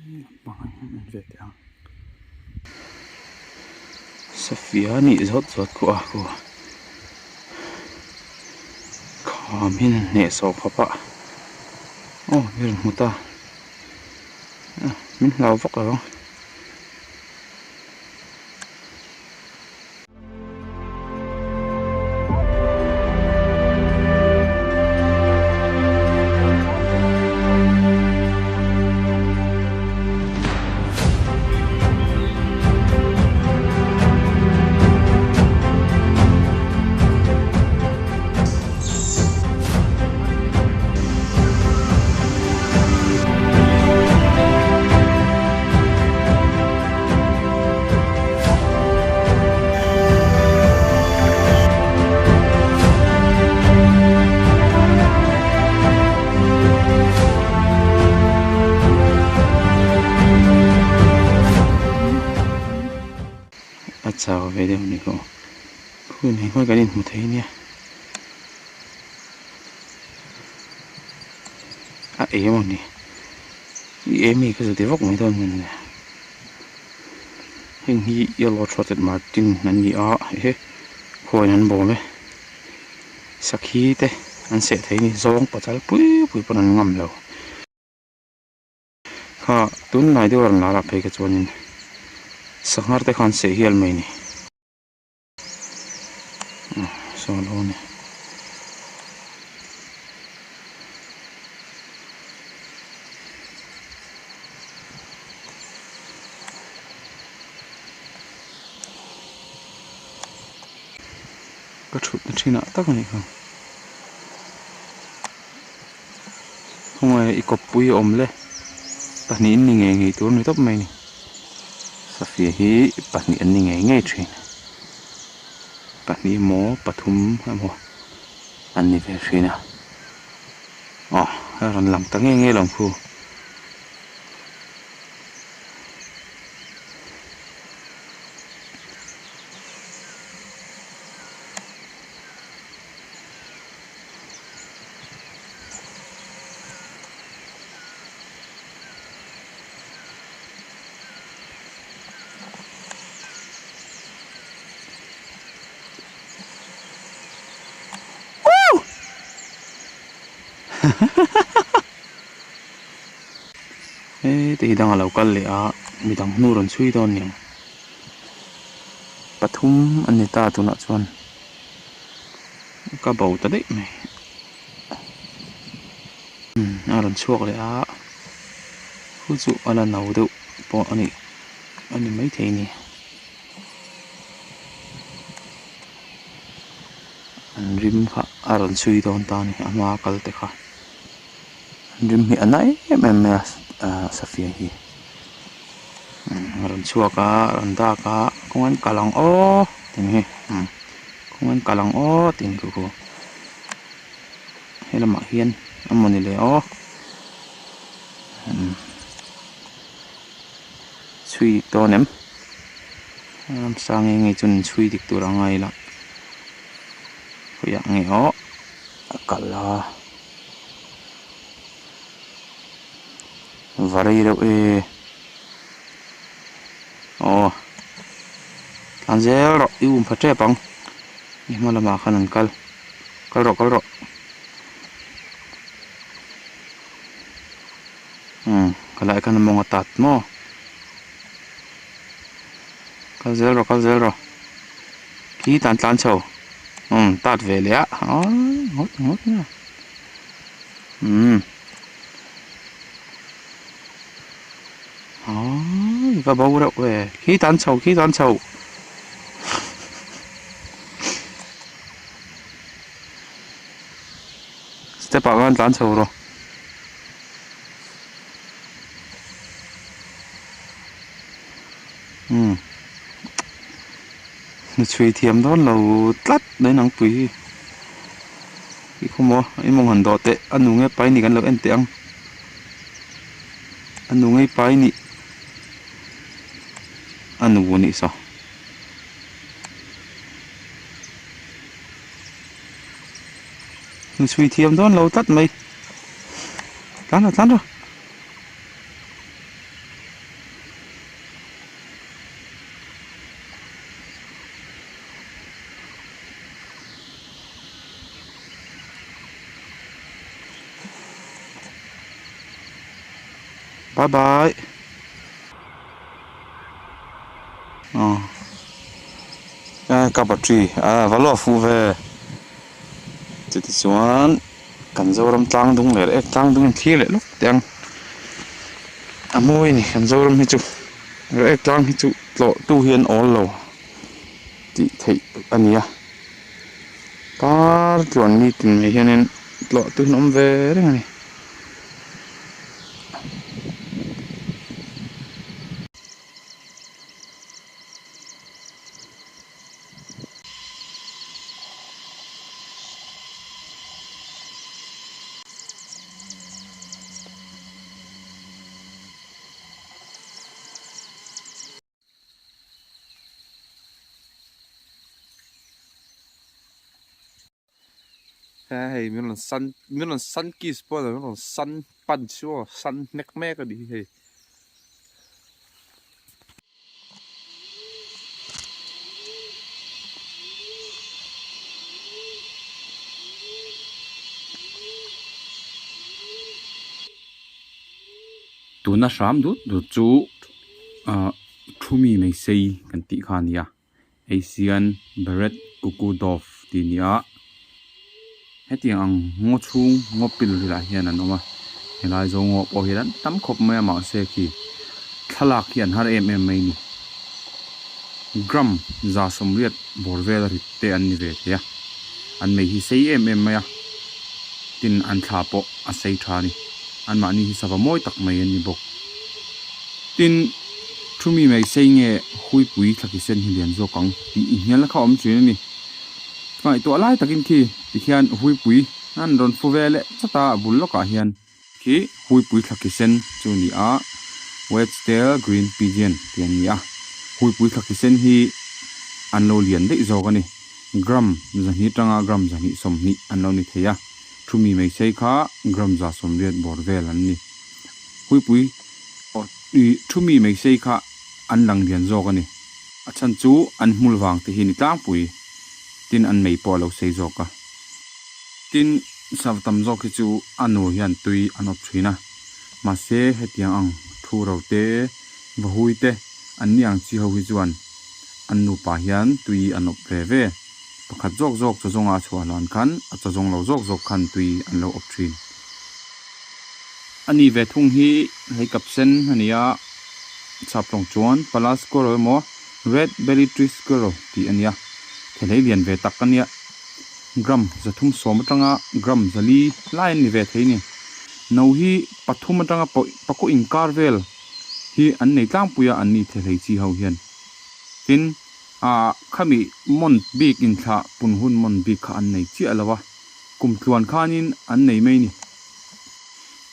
Ve teh ang safia nih zawt zawt khuh a khu kham hian an hnehsawh khawp a aw mi rawn hmu ta min hlau vak lo ang. A chau ve deuh ni khaw hun hi khawi kan inhmu thei nia a eng emaw ni i emi ka zati vak mai dawn maw ni. Heng hi yellow throated martin an ni a ehe khuain an bawm e sakhi te an seh thei a ni zawng pachal pui pui pawn an ngam lo kha tunlai deuh a rawn lar ah phei kha chuanin sanghar te kha an seh hial mai a ni. Saw lo a ni. Ka thutna thinah tak a nih kha. Khawnge i kawppui a awm le pahnih an ni ngei ngei tur a ni tawp mai a ni. Safia hi pahnih an ni ngei ngei thin pahnih emaw pathum emaw an ni ve thin a aw a rawn lang ta ngei ngei lo ang khu. Heti hi dang a lo kal leh a midang hnu rawn chhui dawn ni ang pathum a ni ta tunah chuan ka bo ta daih mai. A rawn chhuak leh a chu chu a la no deuh pawh a nih a ni maithei a ni an rim kha a rawn chhui dawn ta a ni a hma kal te kha an rim hi a na em em mai a ahh safia hi a rawn chhuak a a rawn dak a kawng an kal ang aw tih hi kawng an kal ang aw tih ni khaw. He lamah hian a mawni le aw chhui dik dawn em ramsa nge nge chuan chhui dik tur a ngai la khawiah nge aw a kal a va rei reuh e aw tlan zel rawh i um pha tep ang i hma lamah khan an kal. Kal rawh kal rawh umm ka lai khan a mawng a tat maw kal zel rawh kal zel rawh khi tan tlan chho umm tat ve leh a awii ngawt ngawt mai a umm awii va bo reuh ve khi tan chho khi tan chho. Step ah khan tlan chho rawh. Umm hnuchhui thiam dawn lo tlat mai nang pui hi i khaw maw i mawng han dawh teh a nu nge pai ni kan lo en teh ang a nu nge pai ni a nu a nih saw. Chhui thiam dawn lo tlat mai. Tlan rawh tlan rawh. Bye bye. Aw ka battery a va lo fuh ve chutichuan kan Zoram tlang dung leh ek tlang dung in thlir leh lawk teh ang a mawi a ni kan Zoram hi chu ek tlang hi chu tlawh tu hi an awl lo tih theih a ni a kar tluan mi tin mai hianin tlawh tu hi an awm ve reng a ni. Hei min rawn sun min rawn sun kiss pawh a ni lo min rawn sun punch aw sun hnek mek a nih hi hei. Tuna hram dut dut chu ah thu mi mai sei kan tih kha a ni a Asian Barred Cuckoo Dove tih a ni a hetiang ang ngaw chhung ngaw pil rilah hian an awm a helai zawng ngaw pawh hian an tam khawp mai a mahse khi thlalak hi an har em em mai a ni gram 180 bawr vel a rit te an ni ve thei a an mei hi sei em em mai a tin an thla pawh a sei tha a ni anmahni hi sava mawi tak mai an ni bawk tin thu mi mai sei nge huipui thlaki sen hi lian zawk ang tih inhnialna kha a awm thin a ni ngaihtuah lai takin khi tikhian huipui an rawn fu ve leh chat a a bul lawkah hian. Khi huipui thlaki sen chu a ni a, Wedge tail green pigeon tih an ni a. Huipui thlaki sen hi an lo lian daih zawk a ni. Gram 200 atanga gram 220 an lo ni thei a, thu mi mai sei kha gram 180 bawr vel an ni. Huipui thu mi mai sei kha an lang lian zawk a ni. A chhan chu an hmul vang te hi ni tlangpui tin an mei pawh a lo sei zawk a. Tin, sava tam zawk hi chu a nu hian tui an awp thin a, mahse hetiang ang thu ro te, vahui te an ni ang chi ho hi chuan an nupa hian tui an awp ve ve. Pakhat zawk zawk chaw zawnga a chhuah hlan khan a chaw zawng lo zawk zawk khan tui an lo awp thin. A ni ve thung hi hleikap sen a ni a, chhap tawng chuan Pala squirrel emaw Red belly tree squirrel tih a ni a, thehlei lian ve tak a nia. Gram 310 atanga gram 400 lai an ni ve thei a ni. No hi pathum atanga pakaw inkar vel hi an nei tlangpui a an ni thehlei chi ho hian. Tin, ah khami mawn bik inthlah pun hun mawn bik kha an nei chiah lo a, kum tluan khanin an nei mai a ni.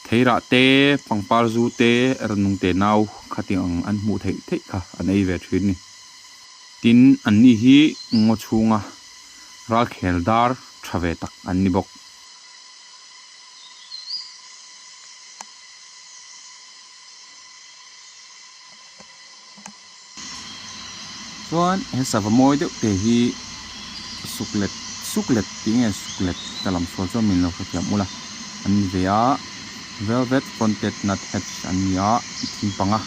Theirah te, pangpar zu te, ranung te nau khatiang ang an hmuh theih theih kha an ei ve thin ni. Tin, anni hi ngaw chhunga ralkhel dar tha ve tak an ni bawk. Chuan he sava mawi deuh te hi suklet suklet tih nge suklet ka lam sual chuan min lo hrethiam ula an ni ve a velvet fronted nut hatch an ni a thing panga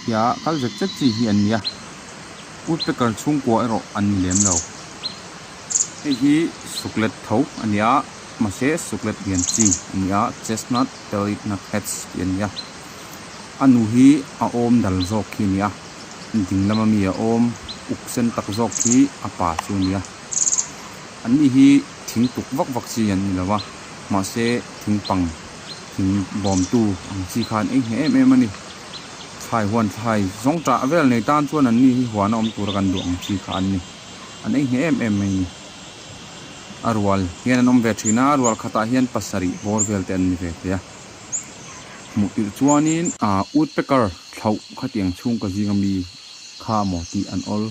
tia kal zet zet chi hi an ni a woodpecker chhungkua erawh an ni lem lo hei hi suklet tho a ni a mahse suklet lian chi a ni a chestnut bellied nut hatch tih an ni a. A nu hi a awm dal zawk khi a ni a, ding lama mi a awm uk sen tak zawk khi a pa chu a ni a. An ni hi thing tuk vak vak chi an ni lo va, mahse thing pang thing bawmtu ang chi kha an ei hneh em em a ni. Thlai huan thlai zawng tah vel nei tan chuan an ni hi huan a awm tura kan duh ang chi kha an ni. An ei hneh em em mai a ni. A rual hian an awm ve thin a, a rual khatah hian pasarih bawr vel te an ni ve thei a. Hmuh tirh chuanin ah woodpecker thlauh khatiang chhungkaw zinga mi kha maw tih an awl.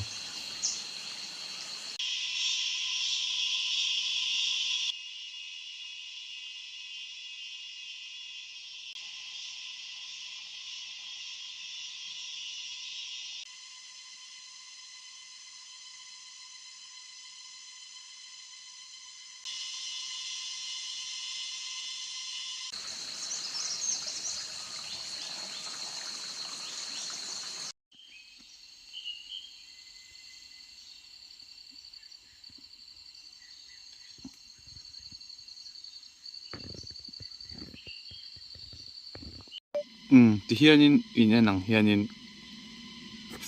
Umm ti hianin in en ang hianin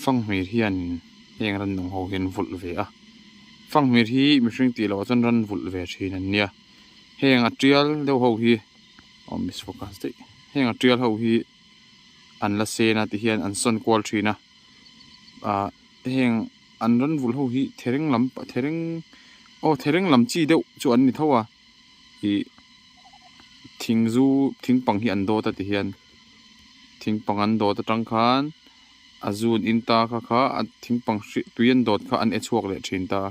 fanghmir hian heng rannung ho hi an vulh ve a fanghmir hi mihring tih loh ah chuan ran vulh ve thin an nia heng a tial deuh ho hi aw miss focus daih heng a tial ho hi an la sen a ti hian an sawn kual thin a ah heng an ran vulh ho hi thereng lam thereng aw thereng lam chi deuh chu an ni tho a. Ih thing zu thing pang hi an dawt a ti hian thing pang an dawt atang khan a zu an in ta kha kha a thing pang hrih tui an dawt kha an e chhuak leh thin ta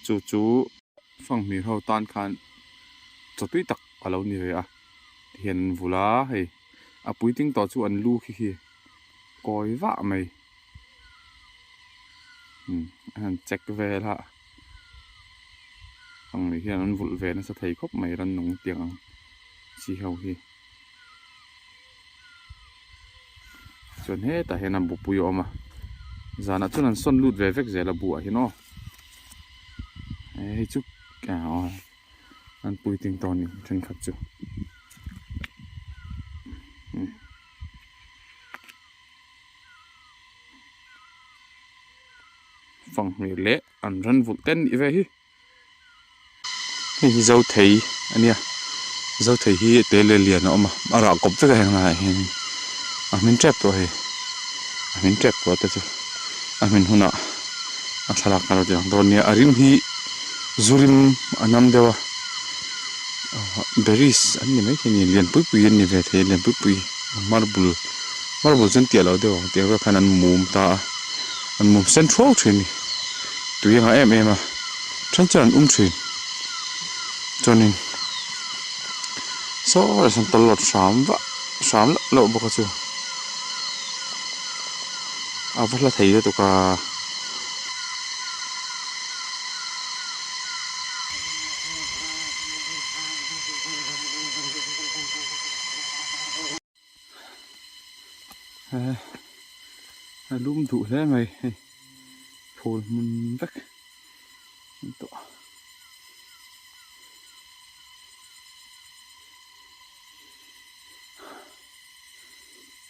chu chu fanghmir ho tan khan chaw tui tak a lo ni ve a ti hian an vul a hei a puitling tawh chu an lu khi khi kawi vah mai umm a han check vel a. Ang mai hian an vulh ve nasa thei khawp mai rannung tiang ang chi ho hi chuan hetah hian a bupui a awm a zanah chuan an sawn lut ve vek zel a buh ah hian aw hei chu aw an puitling tawh a ni thenkhat chu. Fanghmir leh an ran vulh te an nih ve hi. Hei hi Zothei a nia Zothei hi te leh lian a awm a a rah kawp vek a heng laiah hian a hmin tep tawh hei a hmin tep tawh te chu a hmin hunah a thlalak ka lo ti ang dawn nia a rim hi zu rim a nam deuh a berries an ni maithei a ni lian pui pui an ni ve thei a lian pui pui marble marble chu an tiah loh deuh ang tiang vel khan an mum ta a. An mum sen thuau thin a ni tui a ngah em em a then chuan an um thin chuanin saw leh sawn tawlhawt hram vah hram loh loh bawk a chu a va hla thei lutuk a. A lum duh hle mai hei phul hmun vek a ni tawh.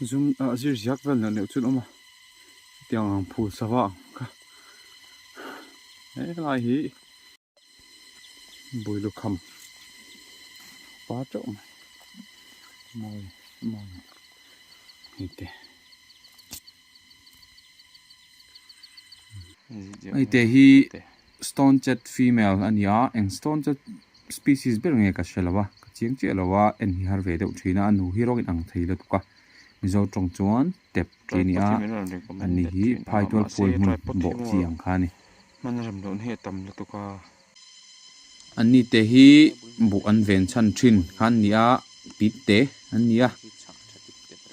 Zum ah zir ziak vel neuh neuh chu an awm a hetiang ang phul sava ang kha helai hi. Builukham par teuh mai mawi mawi hei te hei te hi stone chat female a ni a eng stone chat species ber nge ka hre lo a ka chiang chiah lo a en hi har ve deuh thin a a nu hi rawng in ang thei lutuk a mizo tawng chuan tep tih a ni a ani hi phaitual phul hmun bawh chi ang kha a ni. Hman rem loh na hi a tam lutuk a. Anni te hi buh an ven chhan thin kha an ni a, pit te an ni a,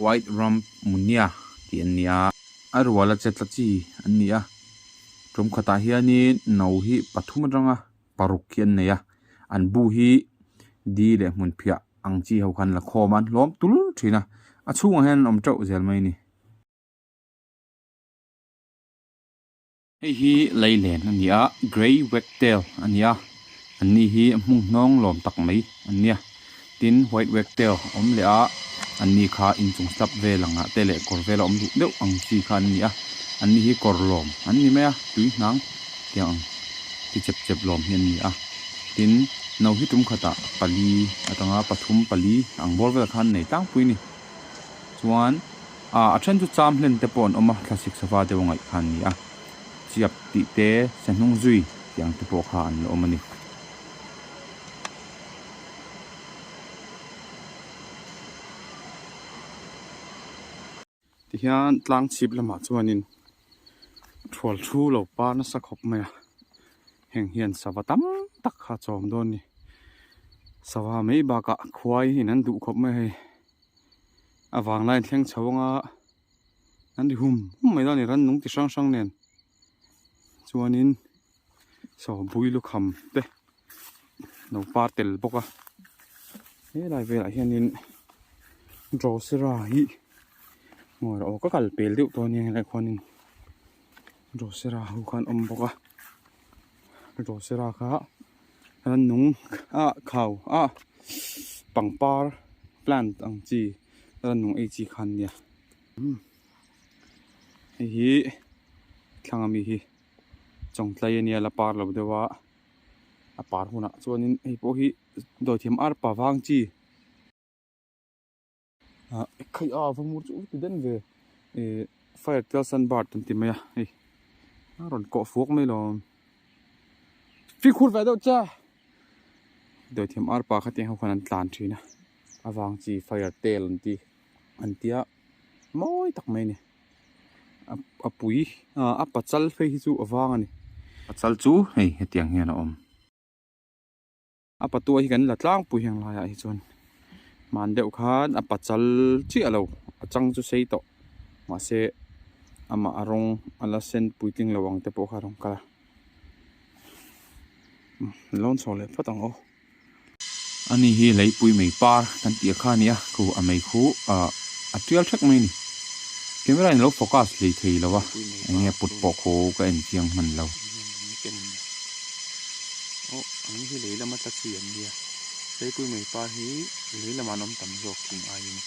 white rump munia tih an ni a, a ruala che tla chi an ni a, tum khatah hianin no hi pathum atanga paruk hi an nei a, an bu hi di leh hmun phiah ang chi ho khan la khawm a, an hlawm tul thin a, a chhungah hian an awm teuh zel mai a ni. Hei hi leilen a ni a grey wagtail a ni a an ni hi hmung hnawng lawm tak mai an nia tin white wagtail a awm leh a an ni kha inchung slab vel ang ah te leh kawr vel a awm duh deuh ang chi kha an ni a an ni hi kawr lawm an ni mai a tui hnang tiang ang ti chep chep lawm hi an ni a tin no hi tum khatah pali atanga pathum pali ang bawr vel khan nei tlangpui a ni chuan. Ah a then chu cham hlen te pawh an awm a thlasik sava deuh a ngaih kha an ni a chiap tih te se hnung zui tih ang te pawh kha an la awm a ni. Tihian tlang chhip lamah chuanin thual thu lo par nasa khawp mai a heng hian sava tam tak kha a chawm dawn a ni sava mai bakah khuai hian an duh khawp mai a hei. A vang lai thleng chho anga an ri hum hum mai dawn a ni rannung ti hrang hrang nen chuanin saw bui lukham te lo par tel bawk a helai velah hianin drosera hi mawi aw ka kal pel deuh tawh a nia helaiah khuanin drosera ho khan awm bawk a drosera kha. Rannung ah khau ah pangpar plant ang chi Rannung ei chi kha an nia. Hei hi thlang ami hi chawngtlai a nia la par lo deuh a a par hunah chuanin hei pawh hi dawithiam arpa vang chi ah ekhai a va mur chu ti den ve ih fire tail sunbird an ti mai a hei a rawn kawh fuak mai lawm fimkhur ve deuh che dawithiam arpa kha tiang ho khan an tlan thin a a vang chi fire tail an ti an tia mawi tak mai a ni a pui a pachal phei hi chu a vang a ni pachal chu hei hetiang hian a awm. A patua hi kan la tlangpui heng laiah hi chuan hman deuh khan a pachal chiah lo a chang chu sei tawh mahse amah a rawng a la sen puitling lo ang te pawh kha a rawn kal a lawn chho leh phawt ang aw. Ani hi leipui mei par kan tih kha a ni a khu a mei khu ah a tial thek mai a ni camera in alo focus hlei thei lo a eng nge put pawh khu ka en chiang hman lo. Aw an hi lei lama tla chi an nia leipui mei par hi lei lamah an awm tam zawk thing aiin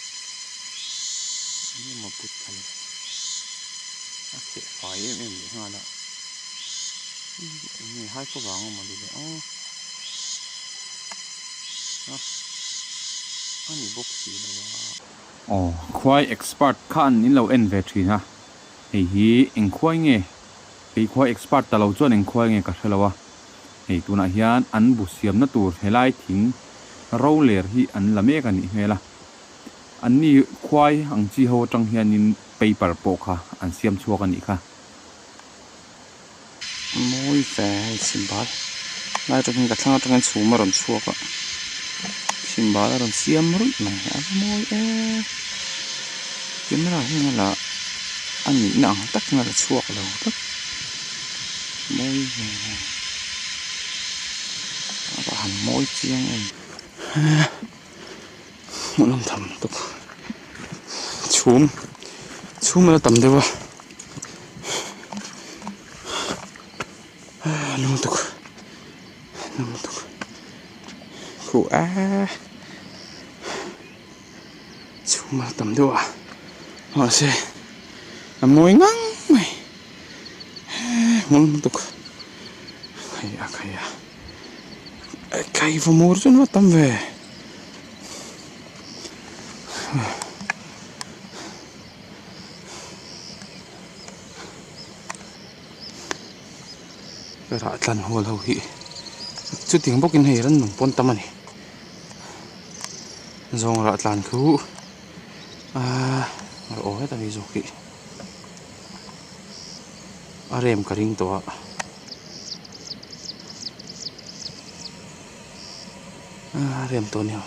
eng emaw put kha le a kheh fai em em leh nghal a eng nge hai khaw vang emaw ni le aw. A ni bawk si lo a. Aw, khuai expert khan in lo en ve thin a, hei hi eng khuai nge? Kei khuai expert ta lo chuan eng khuai nge ka hre lo a, hei tunah hian an bu siamna tur helai thing ro ler hi an la mek a nih hmel a, anni khuai ang chi ho atang hianin paper pawh kha an siam chhuak a nih kha. Mawi fe hei chhimbal lai atangin ka thlang atangin chhum a rawn chhuak a chhimbal a rawn siam ruih mai a va mawi em camera hian a la a nihna ang tak hian a la chhuak lo tlat mawi ve a va han mawi chiang em hmuhnawm tham lutuk chhum chhum a la tam deuh a lung tuk lung tuk khuh eee chhum a la tam deuh a mahse a mawi ngang mai hmuhnawm lutuk hei a khai a. Kai va mur chu an va tam ve. Rah tlan hual ho hi chutiang bawkin hei rannung pawn tam a ni. Zawng rah tlan khu aaa aw heta mi zawk hi a rem ka ring tawh a. A rem tawh nia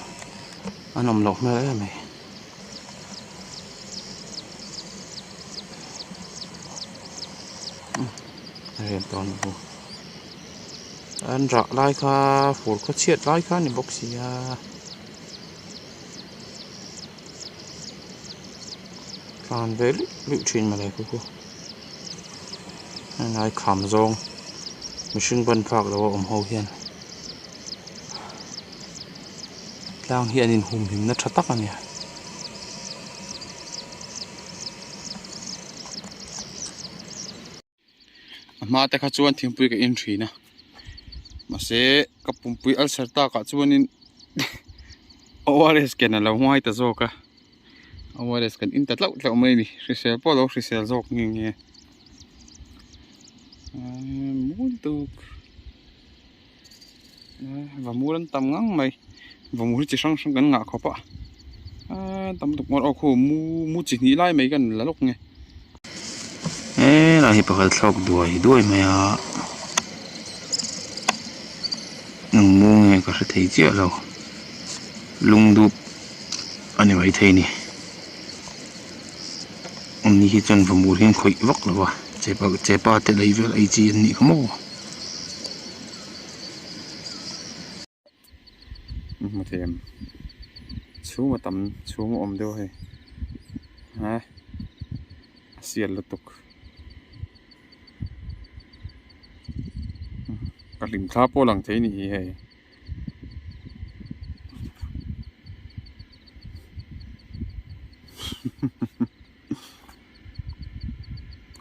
a nawm loh hmel em mai a rem tawh ani bawk an rah lai kha fur khaw chhiat lai kha a ni bawk si a. Tlan ve luih luih thin mawle khu khu helai kham zawng mihring ban phak lo a awm ho hian tlang hi an inhumhim na tha tak a ni. A hma te kha chuan thingpui ka in thin a mahse ka pumpui ulcer takah chuanin ORS ken a lo ngai ta zawk a ORS kan in ta tlauh tlauh mai a ni hrisel pawh a lo hrisel zawk nge nge mawi lutuk vamur an tam ngang mai vamur hi chi hrang hrang kan ngah khawp a tam lutuk ngawt aw khu mu mu chi hnih lai mai kan la lawk nge. Helai hi pakhat thlawk duai duai mai a eng mu nge ka hre thei chiah lo lungdup a ni maithei a ni ani hi chuan vamur hi an khawih vak lo a chepa chepa te lei vel ei chi an nih kha maw. Hmu thei em chhung a tam chhung a awm deuh hei ha a sial lutuk ka hlim thla pawh a lang thei a ni hi hei.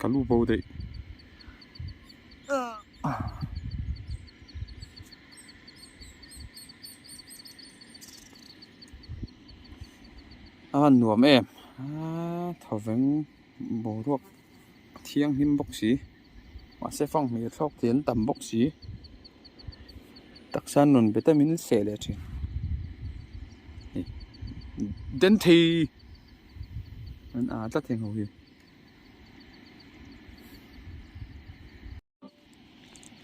Ka lu bo daih. A nuam em a thawveng boruak thianghlim bawk si mahse fanghmir thlawk thei an tam bawk si taksa nun be te min seh leh thin hei den thei an ah tlat heng ho hi.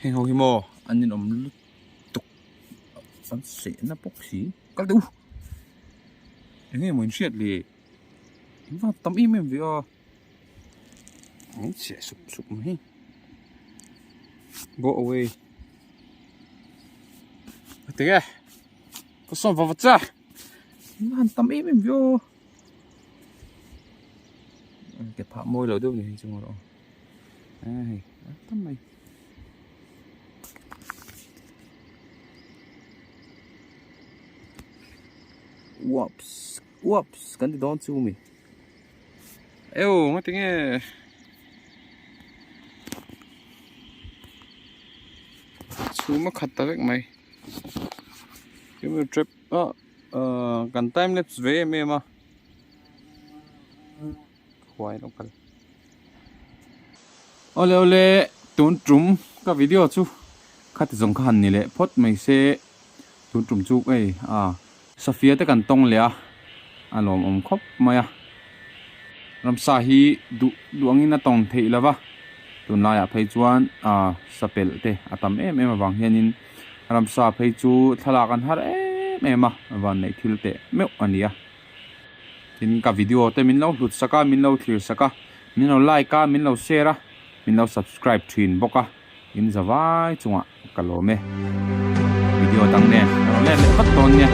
Heng ho hi maw an inawm lutuk an sehna bawk si kal teh u eng nge maw in hriat le in va tam em em ve a an chhiah sup sup mai hi go away tinge ka sawn va va cha in va han tam em em ve aw. Ke phah mawi lo deuh ni hi chu erawh hei a tam mai. Whoops whoops kan ti dawn chu mi eu ngati nge chhum a khat ta vek mai trap a. Ahh kan time lapse ve em em a khuai lo kal awle awle tun tum ka video chu khati zawng kha han ni leh phawt mai se tun tum chu hei a safia te kan tawng leh a a lawmawm khawp mai a ramsa hi duh duh angin a tawng theih lova tunlaiah phei chuan ah sapelh te a tam em em avang hianin. Ramsa phei chu thlalak an har em em a, vanneih thil teh meuh a ni a. Tin, ka video te min lo hlut sak a, min lo thlir sak a, min lo like a, min lo share a, min lo subscribe thin bawk a, in za vai chungah ka lawm e. Video dang nen ka rawn let leh vat dawn nia.